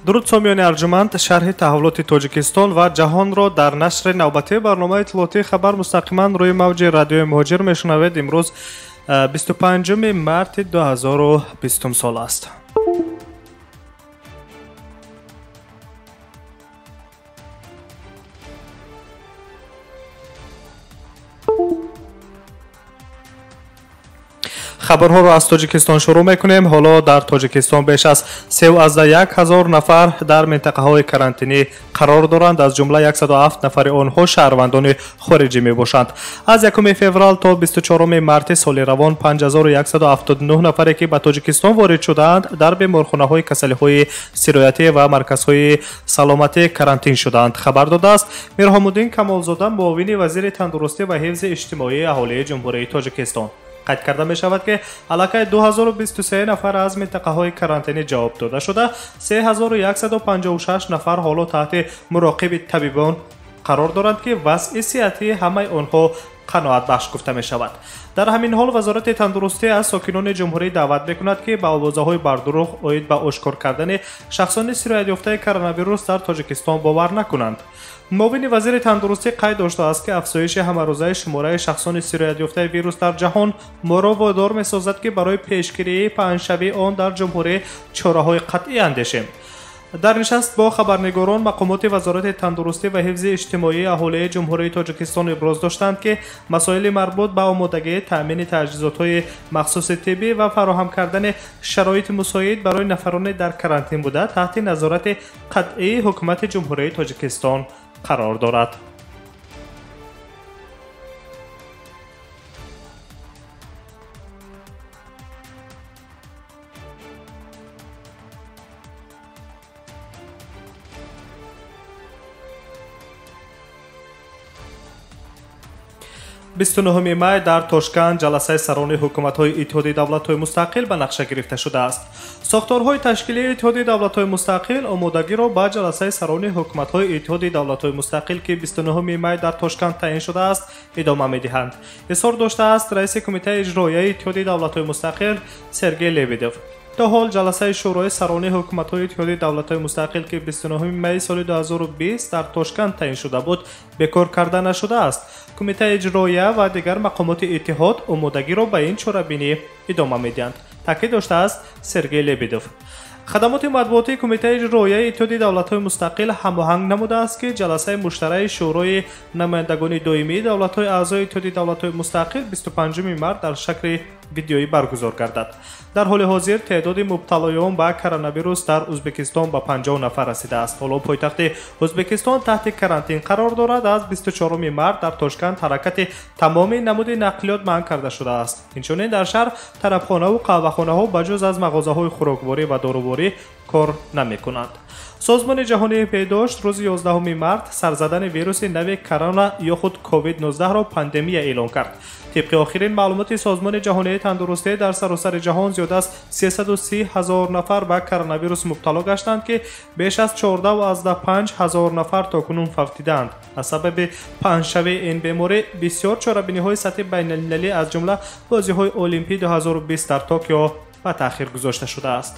Дуруд сомиёни арҷуманд, шарҳи таҳаввулоти Тоҷикистон ва ҷаҳонро дар нашри навбатии барномаи иттилоотии хабар мустақиман рӯи мавҷи радиои муҳоҷир мешунавед. Имрӯз 25 марти 2020 сол аст. Хабарҳоро аз Тоҷикистон шурӯъ мекунем. Ҳоло дар Тоҷикистон беш аз 3,1 ҳазор нафар дар минтақаҳои карантинӣ қарор доранд, аз ҷумла 107 нафари онҳо шаҳрвандони хориҷӣ мебошанд. Аз 1 феврал то 24 марти соли равон 5179 нафаре ки ба Тоҷикистон ворид шудаанд, дар беморхонаҳои касалиҳои сироятӣ ва марказҳои саломатӣ карантин шудаанд, хабар додааст Мирҳомуддин Камолзода, муовини вазири тандурустӣ ва ҳифзи иҷтимоии аҳолии Ҷумҳурии Тоҷикистон. Қайд карда мешавад, ки аллакай 2023 нафар аз минтақаҳои карантинӣ ҷавоб дода шуда, 3156 нафар ҳоло таҳти муроқиби табибон қарор доранд, ки вазъи сиҳатии ҳамаи онҳо қаноатбахш гуфта мешавад. Дар ҳамин ҳол Вазорати тандурустӣ аз сокинони ҷумҳурӣ даъват мекунад, ки ба овозаҳои бардурӯғ оид ба ошкор кардани шахсони сироятёфтаи коронавирус дар Тоҷикистон бовар накунанд. Муовини вазири тандурустӣ қайд доштааст, ки афзоиши ҳамарӯзаи шумораи шахсони сироятёфтаи вирус дар ҷаҳон моро водор месозад, ки барои пешгирии паҳншавии он дар ҷумҳурӣ чораҳои қатъӣ андешем. Дар нишаст бо хабарнигорон мақомоти Вазорати тандурустӣ ва ҳифзи иҷтимоии аҳолии Ҷумҳурии Тоҷикистон иброз доштанд, ки масоили марбут ба омодагии таъмини таҷҳизотҳои махсуси тиббӣ ва фароҳам кардани шароити мусоид барои нафароне дар карантин буда таҳти назорати қатъии ҳукумати Ҷумҳурии Тоҷикистон қарор дорад. 29 май дар Тошканд ҷаласаи сарони ҳукуматҳои Иттиҳоди давлатҳои мустақил ба нақша гирифта шудааст. Сохторҳои ташкилии Иттиҳоди давлатҳои мустақил омодагиро ба ҷаласаи сарони ҳукуматҳои Иттиҳоди давлатҳои мустақил, ки 29 май дар Тошканд таъин шудааст, идома медиҳанд. Изҳор доштааст раиси кумитаи иҷроияи Иттиҳоди давлатҳои мустақил Сергей Лебедев. То ҳол ҷаласаи шӯрои сарони ҳукуматҳои Иттиҳоди давлатҳои мустақил, ки 29 май соли 2020 дар Тошканд таъин шуда буд, бекор карда нашудааст. Кумитаи иҷроия ва дигар мақомоти иттиҳод омодагиро ба ин чорабинӣ идома медиҳанд, таъкид доштааст Сергей Лебедев. Хадамоти матбуотии Кумитаи иҷроияи Иттиҳоди давлатҳои мустақил ҳамоҳанг намудааст, ки ҷаласаи муштараи шӯрои намояндагони доимии давлатҳои аъзои Иттиҳоди давлатҳои мустақил 25 март дар шакли видеоӣ баргузор гардад. Дар ҳоли ҳозир теъдоди мубталоён ба коронавирус дар Ӯзбекистон ба 50 нафар расидааст. Ҳоло пойтахти Ӯзбекистон таҳти карантин қарор дорад. Аз 24 март дар Тошканд ҳаракати тамоми намуди нақлиёт манъ карда шудааст. Инчунин дар шаҳр тарабхонаву қаҳвахонаҳо ба ҷуз аз мағозаҳои хӯрокворӣ ва доруворӣ кор намекунанд. Созмони ҷаҳонии беҳдошт рӯзи 11 март сарзадани вируси нави корона ё худ COVID-19-ро пандемия эълон кард. Тибқи охирин маълумоти Созмони ҷаҳонии тандурустӣ дар саросари ҷаҳон зиёд аз 330 ҳазор нафар ба коронавирус мубтало гаштанд, ки беш аз 14,5 ҳазор нафар то кунун фавтидаанд. Аз сабаби паҳншавии ин беморӣ бисёр чорабиниҳои сатҳи байналмилалӣ аз ҷумла бозиҳои Олимпӣ 2020 дар Токио ба таъхир гузошта шудааст.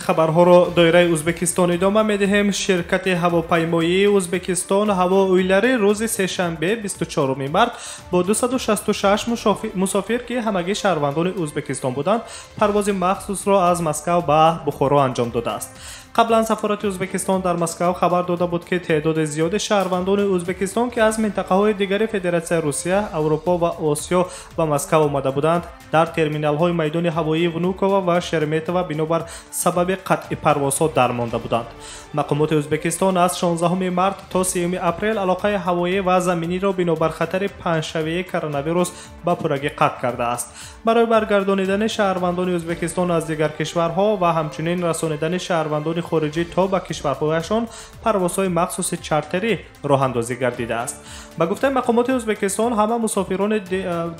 Хабарҳоро доираи Ӯзбекистон идома медиҳем. Ширкати ҳавопаймоии Ӯзбекистон ҳаво уйлари рӯзи сешанбе 24 март бо 266 мусофир, ки ҳамагӣ шаҳрвандони Ӯзбекистон буданд, парвози махсусро аз Москав ба Бухоро анҷом додааст. Қаблан сафорати Ӯзбекистон дар Москав хабар дода буд, ки теъдоди зиёди шаҳрвандони Ӯзбекистон, ки аз минтақаҳои дигари Федератсияи Русия, Аврупо ва Осиё ба Москав омада буданд, дар терминалҳои майдони ҳавоии Внуково ва Шереметьево бинобар сабаби қатъи парвозҳо дармонда буданд. Мақомоти Ӯзбекистон аз 16 март то 3 апрел алоқаи ҳавоӣ ва заминиро бинобар хатари паҳншавии коронавирус ба пуррагӣ қатъ кардааст. Барои баргардонидани шаҳрвандони Ӯзбекистон аз дигар кишварҳо ва ҳамчунин расонидани шаҳрвандони хориҷӣ то ба кишварҳояшон парвозҳои махсуси чартерӣ роҳандозӣ гардидааст. Ба гуфтаи мақомоти Ӯзбекистон, ҳама мусофирони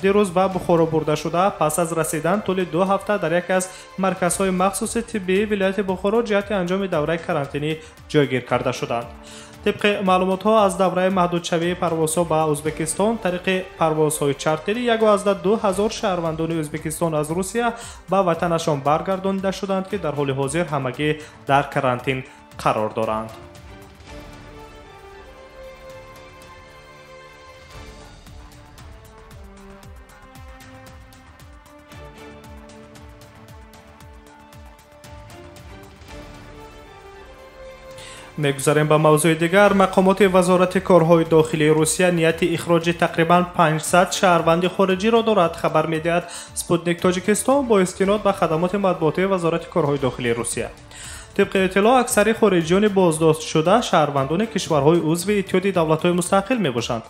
дирӯз ба Бухоро бурда шуда пас аз расидан тӯли 2 ҳафта дар яке аз марказҳои махсуси тиббии вилояти Бухоро ҷиҳати анҷоми давраи карантинӣ ҷойгир карда шуданд. Тибқи маълумотҳо, аз давраи маҳдудшавии парвозҳо ба Ӯзбекистон тариқи парвозҳои чартерӣ 1,2 ҳазор шаҳрвандони Ӯзбекистон аз Русия ба ватанашон баргардонида шуданд, ки дар ҳоли ҳозир ҳамагӣ дар карантин қарор доранд. Мегузарем ба мавзӯи дигар. Мақомоти Вазорати корҳои дохилии Русия нияти ихроҷи тақрибан 500 шаҳрванди хориҷиро дорад, хабар медиҳад Спутник Тоҷикистон бо истинод ба хадамоти матбуотии Вазорати корҳои дохилии Русия. Тибқи иттилоъ, аксари хориҷиёни боздоштшуда шаҳрвандони кишварҳои узви Иттиҳоди давлатҳои мустақил мебошанд.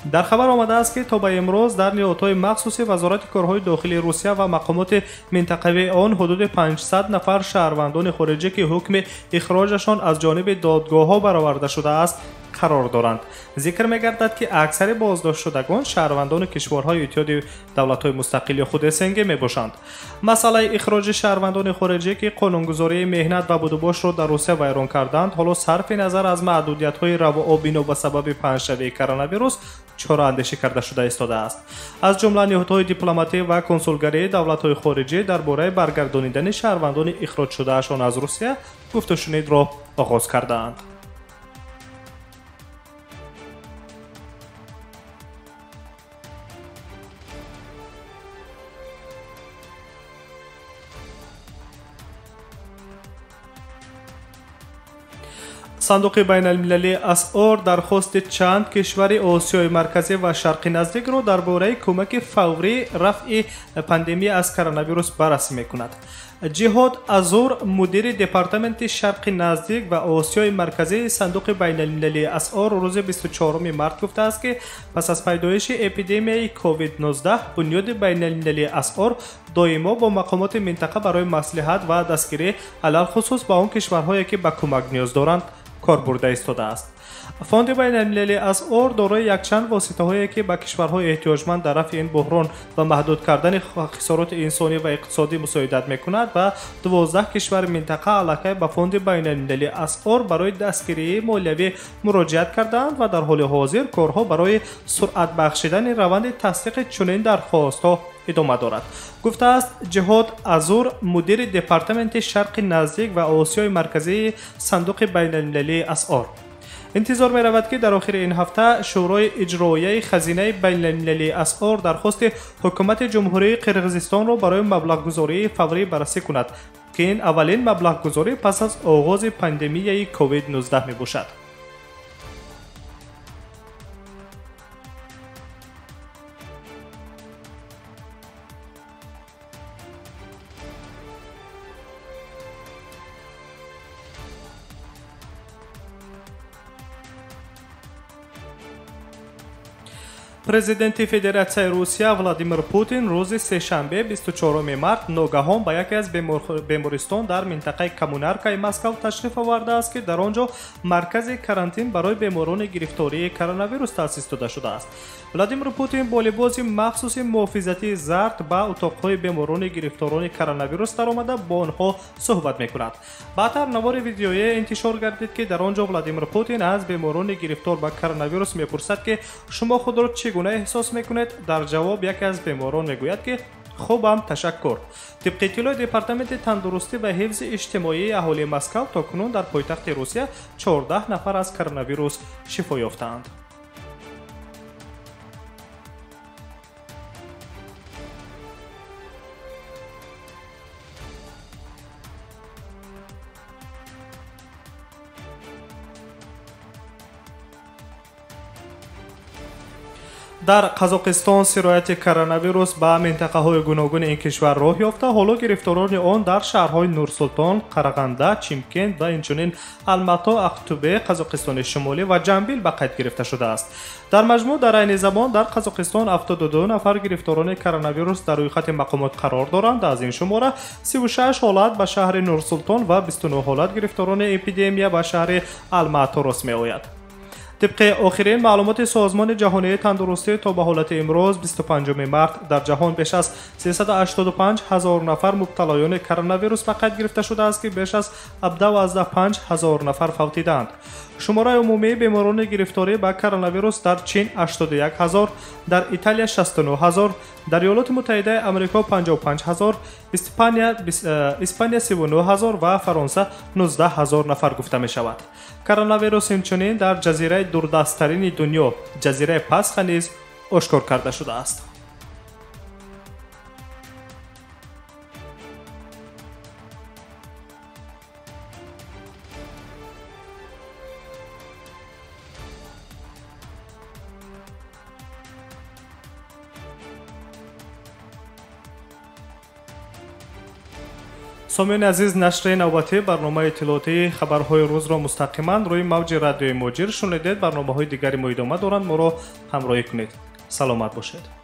Дар хабар омадааст, ки то ба имрӯз дар ниҳодҳои махсуси Вазорати корҳои дохилии Русия ва мақомоти минтақавии он ҳудуди 500 нафар шаҳрвандони хориҷӣ, ки ҳукми ихроҷашон аз ҷониби додгоҳҳо бароварда шудааст, қарор доранд. Зикр мегардад, ки аксари боздоштшудагон шаҳрвандони кишварҳои Иттиҳоди давлатҳои мустақил ё худ СНГ мебошанд. Масъалаи ихроҷи шаҳрвандони хориҷӣ, ки қонунгузории меҳнат ва будубошро дар Русия вайрон карданд, ҳоло сарфи назар аз маҳдудиятҳои равооб бино ба сабаби паҳншавии коронавирус чораандешӣ карда шуда истодааст. Аз ҷумла ниҳодҳои дипломатӣ ва консулгарии давлатҳои хориҷӣ дар бораи баргардонидани шаҳрвандони ихроҷшудаашон аз Русия гуфтушунидро оғоз кардаанд. Сандуқи байналмилалии асъор дархости чанд кишвари Осиёи Марказӣ ва Шарқи Наздикро дар бораи кӯмаки фаврии рафъи пандемия аз коронавирус баррасӣ мекунад. Ҷиҳод Азур, мудири департаменти Шарқи Наздик ва Осиёи Марказии Сандуқи байналмилалии асъор, рӯзи 24 март гуфтааст, ки пас аз пайдоиши эпидемияи COVID-19 бунёди байналмилалии асъор доимо бо мақомоти минтақа барои маслиҳат ва дастгирӣ, алалхусус ба он кишварҳое, ки ба кӯмак ниёз доранд, кор бурда истодааст. Фонди байналмилалии асъор дорои якчанд воситаҳое, ки ба кишварҳои эҳтиёҷманд дар рафъи ин буҳрон ва маҳдуд кардани хисороти инсонӣ ва иқтисодӣ мусоидат мекунад, ва 12 кишвари минтақа аллакай ба Фонди байналмилалии асъор барои дастгирии молиявӣ муроҷиат кардаанд ва дар ҳоли ҳозир корҳо барои суръат бахшидани раванди тасдиқи чунин дархостҳо идома дорад, гуфтааст Ҷиҳод Азур, мудири департаменти Шарқи Наздик ва Осиёи Марказии Сандуқи байналмилалии асъор. Интизор меравад, ки дар охири ин ҳафта Шӯрои иҷроияи хазинаи байналмилалии асъор дархости ҳукумати Ҷумҳурии Қирғизистонро барои маблағгузории фаврӣ баррасӣ кунад, ки ин аввалин маблағгузорӣ пас аз оғози пандемияи COVID-19 мебошад. Президенти Федератсияи Русия Владимир Путин рӯзи сешанбе 24 март ногаҳон ба яке аз бемористон дар минтақаи Коммунаркаи Москав ташриф овардааст, ки дар он ҷо маркази карантин барои беморони гирифтории коронавирус таъсис дода шудааст. Владимир Путин бо либоси махсуси муҳофизатии зард ба утоқҳои беморони гирифторони коронавирус даромада бо онҳо суҳбат мекунад. Баъдтар навори видеоие интишор гардид, ки дар он ҷо Владимир Путин аз беморони гирифтор ба коронавирус мепурсад, ки шумо худро чӣ гуна эҳсос мекунед? Дар ҷавоб яке аз беморон мегӯяд, ки хубам, ташаккур. Тибқи иттилои Департаменти тандурустӣ ва ҳифзи иҷтимоии аҳолии Москав, то кунун дар пойтахти Русия 14 нафар аз коронавирус шифо ёфтаанд. Дар Қазоқистон сирояти коронавирус ба минтақаҳои гуногуни ин кишвар роҳ ёфта, ҳоло гирифторони он дар шаҳрҳои Нурсултон, Қарағанда, Чимкент ва инчунин Алмато, Ақтубе, Қазоқистони Шимолӣ ва Ҷамбил ба қайд гирифта шудааст. Дар маҷмӯъ дар айни замон дар Қазоқистон 72 нафар гирифторони коронавирус дар рӯйхати мақомот қарор доранд. Аз ин шумора 36 ҳолат ба шаҳри Нурсултон ва 29 ҳолат гирифторони эпидемия ба шаҳри Алмато рост меояд. Тибқи охирин маълумоти Созмони ҷаҳонии тандурустӣ то ба ҳолати имрӯз 25 март дар ҷаҳон беш аз 385 ҳазор нафар мубталоёни коронавирус ба қайд гирифта шудааст, ки беш аз 17,5 ҳазор нафар фавтидаанд. Шумораи умумии беморони гирифторӣ ба коронавирус дар Чин 81 ҳазор, дар Италия 69 ҳазор, дар Иёлоти Муттаҳидаи Амрико 55 ҳазор, Испания 39 ҳазор ва Фаронса 19 ҳазор нафар гуфта мешавад. Коронавирус инчунин дар ҷазираи дурдасттарини дунё, ҷазираи Пасха низ ошкор карда шудааст. Сомиёни азиз, нашри навбатии барномаи иттилоотии хабарҳои рӯзро мустақиман рӯи мавҷи радиои Муҳоҷир шунидед. Барномаҳои дигари мо идома доранд, моро ҳамроҳӣ кунед. Саломат бошед.